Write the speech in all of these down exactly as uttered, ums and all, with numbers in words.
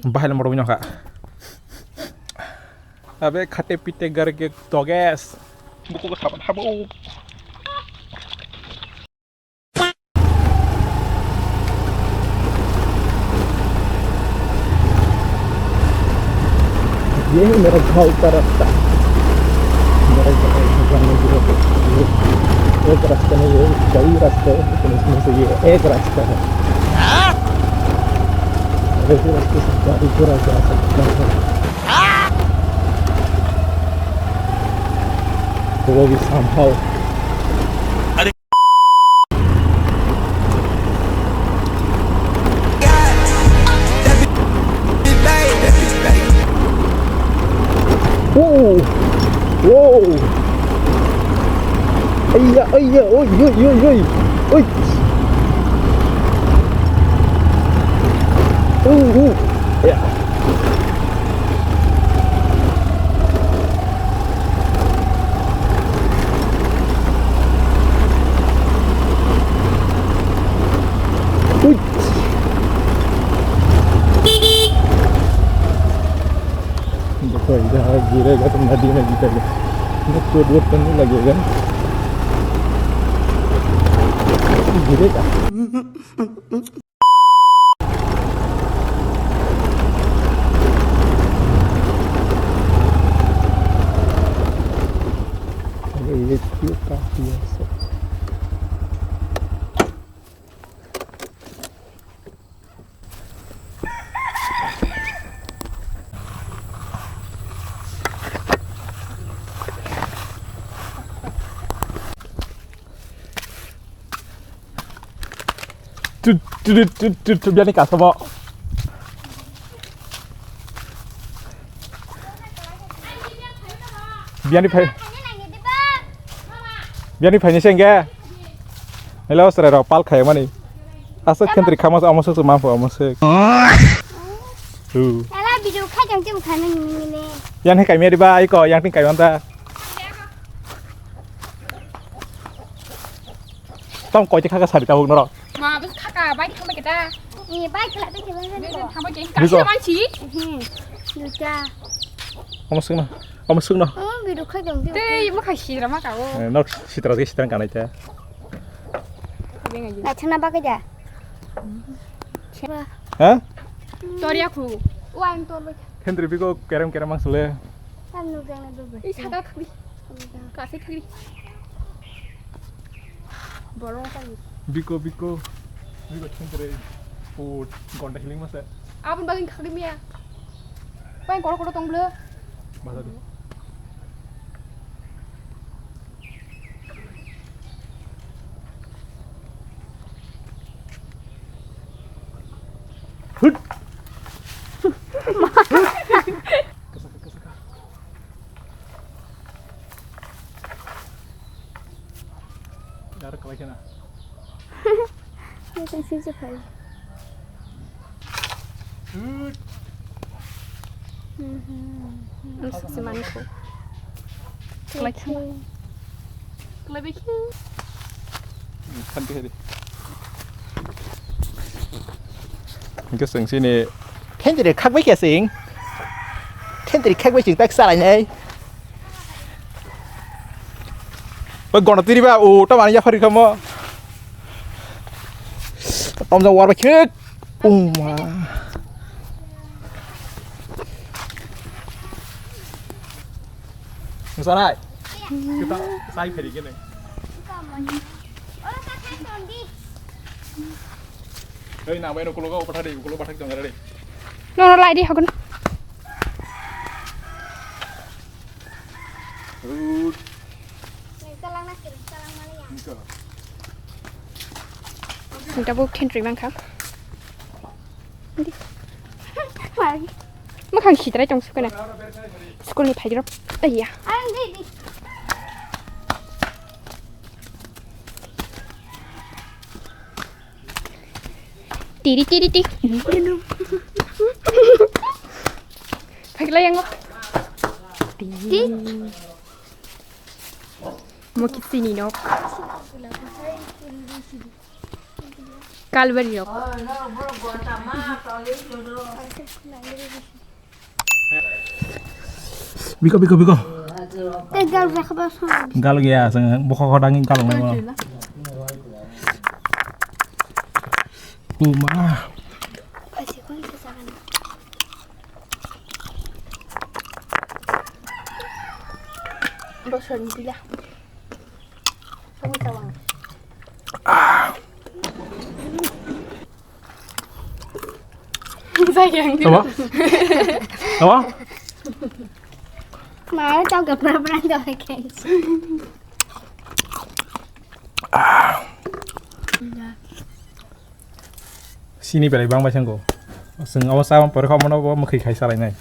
Bahai lamar wngkha. Abe khate pite garge toges. Buku sapan habo. ये है मेरा गांव का रास्ता। मेरा गांव में जाने के लिए एक रास्ता नहीं है, कई रास्ते हैं, लेकिन इसमें से ये एक रास्ता है। और इसी रास्ते से गाड़ी घोड़ा जा सकता है। वो भी somehow। Oh! Wow! Ayya, ayya, oi, oi, oi, oi, oi. Oh, oh. Yeah. Ui. देखो, यहाँ गिरेगा तो नदी में गिरेगा। चोट वोट तो नहीं लगेगा। गिरेगा। अरे, ये क्यों काट दिया सब? Tu, tu, tu, tu, tu, tu, biani kasamo. Biani phai. Biani phaini sengge. Hello, sere rok pal khai mani. Asa kentri khama amo suk ma pho amo suk. Hu. Ala video khai jang jang khai mani ni ne. Yang he kai meri ba ai ko yang ting kai wanta. Tong koi te khaka sari tabuk noro. Ma, bus khaka, bai khama kita. Ni bai kala te kala. Ni thama ke Bigo. Kasi manchi. Hmm. Duta. Omo sungno. Omo sungno. Oh, bidu khai dong. Te, mo khai sira ma ka o. Eh, nok sitra ke sitra kanai te. Na chana ba ka ja. Ha? Tor ya khu. Wa ang tor ba. Hendri bigo kerem kerem ang sule. Kan nu jang na do ba. I saka khli. Kasi khli. Borok tang. Biko, biko. Biko, chungkre. O, gonda healing masa. Abon bagin khagdi miya. Pai koro koro tong blo. Masa di. Hut. Kasa, kasa, kasa. Dar kalai kena. Ini kan sih cepat. Hut. Mhm. Ini sih maniko. Kalai kena. Kalai bikin. Kan tuh hari. Hingke chwng chini khendri khakbai khe chwng. Khendri khakbai chwng tak salainai. Oi, gono tiri ba, o, tamani yaphari khamo. Tomjak warbai khe. Uma. Nungsanai. Kita sai pheri kene. Hei, nang bai no kulo ga pathar de, kulo pathar jong re. No, no, lai di, hakun. Rut. Nungka. Nungka bo khen twi mangkha. Makhang sitrai tong sukana. School ni phaijrok. Aiya. Tiri, tiri, ti. Phaikla yango. Ti. Mo kisi ni nok. Kalbari yok. Biko, biko, biko. Tei gal jakha ba song. Gal gaya, seng bokho kho dangi gal nai mo. Puma. Bosor ni pila. Kamu tawang. Sayang. Apa? Apa? Mau tahu gak pernah pernah tahu guys. Sini belai bang bai sengko. Seng awas awan pore kau mana bawa mukhi khai salai nai.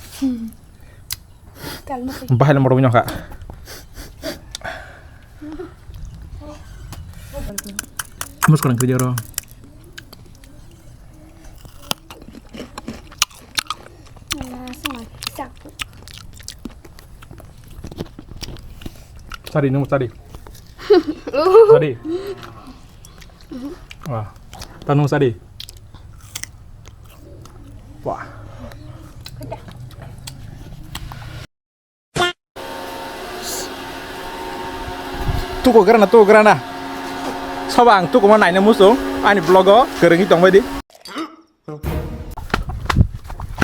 Bahai lamar punya kak. Mus kurang kerja orang. Sari nung sari. Sari. Wah, tanung sari. Wah. Tuku grana, tuku grana. Soba ang tuku ma naina musu. Ani vlog o kwrwngwi tongbai di.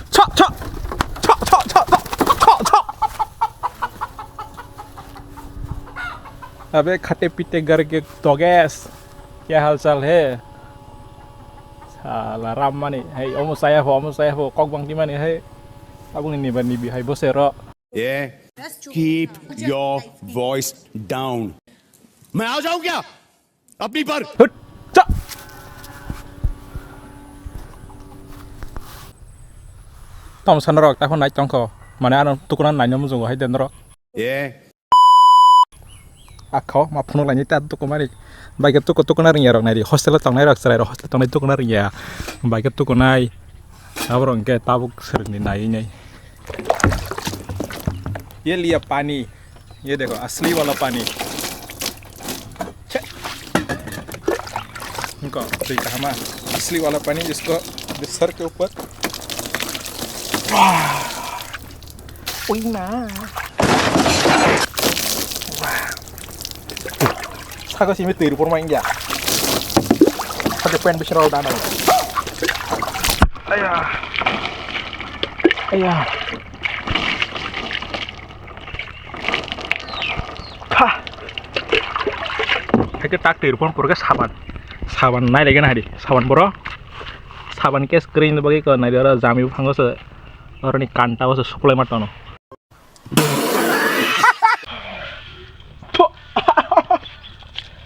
Chok, chok. Chok, chok, chok, chok, chok, chok. Abe khate pite garke toges. Kya hal chal hai? Sala ram mani. Hai, omo saya pho, omo saya pho. Kok bang di mani hai. Abung ni niba nibi hai bose ro. Yeah. Keep your voice down. मैं आ जाऊं क्या? अपनी पर। Hut, cha. Tamo sana rok, ta phone nai tongkho. Mane ano tukuna nai nomu jungo hai den rok. Yeah. Akho ma phunuk laini ta tukumani. Bai khe tuku tukuna ringya rok nai ri. Hostel o tongnai rok chwrai rok hostel tongnai tukuna ringya. Bai khe tukunai. Abo rok hwnkhe tabuk swrwngni nai nai. Ye liya pani. Ye dekho asli wala pani. Che. Inko twi kahama. Asli wala pani isko bisar ke upar. Wah. Ui ma. Wah. Saka simi twi rupor ma ingya. Saka pen bising rol dana. Aya. Aya. Pha. Hai ke tak twi rupor pur ke saban. Saban nai lagi na hari. Saban boro. Saban ke screen bagi ko nai dara jami phango se. Oroni kanta o se supply ma tono.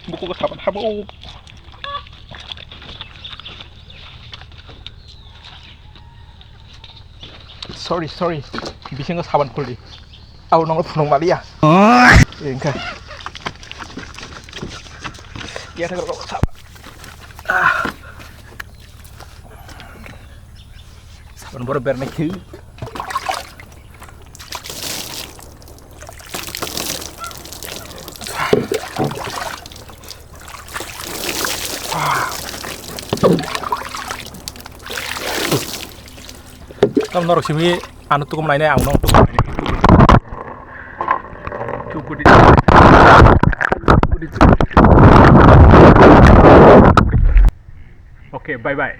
Buku ke saban habo. Sorry, sorry. Bisingo saban khuldi. Au nongo phunuk maliya. Engka. Ya thang rok saban. Saban boro bernai khe. Tam norok simi ano tukum nainai ang no tukum nainai. Tukudi. Tukudi. Okay, bye bye.